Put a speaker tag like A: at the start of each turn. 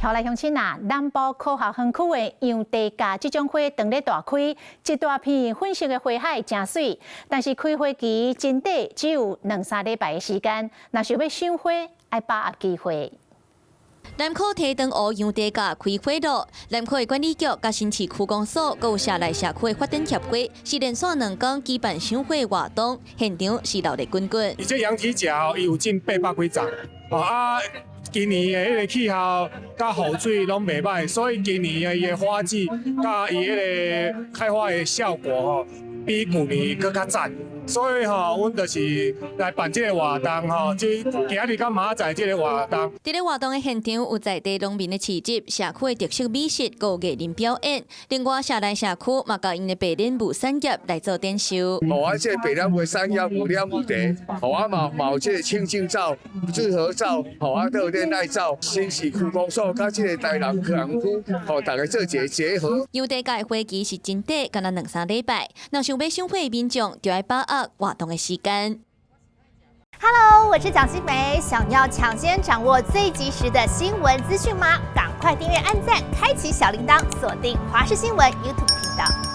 A: 好來，鄉親啊，南部科學園區的洋地甲這種花當咧大開，一大片粉色的花海誠媠，但是開花期真短，只有兩三禮拜的時間。若想欲賞花，愛把握機會。
B: 南科提燈湖洋地甲開花囉，南科的管理局佮新市區公所，閣有社內社區的發展協會，是連續兩工舉辦賞花活動，現場是熱鬧滾滾。
C: 伊這羊蹄甲伊有種八百幾叢，啊。今年的彼个氣候佮雨水攏袂䆀，所以今年的伊的花季佮伊彼个開花的效果吼，比舊年閣較讚。所以吼，阮就是來辦這個活動吼，這今仔日佮明仔載這個活動。
B: 佇咧活動的現場有在地農民的市集、社區的特色美食、閣有藝人表演。另外，社內社區嘛共𪜶的白蓮霧產業來做展售。
D: 哦，啊，這個白蓮霧產業有蓮霧茶，哦啊嘛嘛有這個清淨棗、聚合棗，哦啊，閣有戀愛棗，新市區公所佮這個台南科學園區，哦，大家做一個結合。
B: 洋地甲的花期是真短，干焦兩三禮拜。若想欲賞花的民眾，就愛把握活動的時間。
E: Hello，我是蔣新梅，想要搶先掌握最及時的新聞資訊嗎？趕快訂閱、按讚、開啟小鈴鐺，鎖定華視新聞 YouTube 頻道。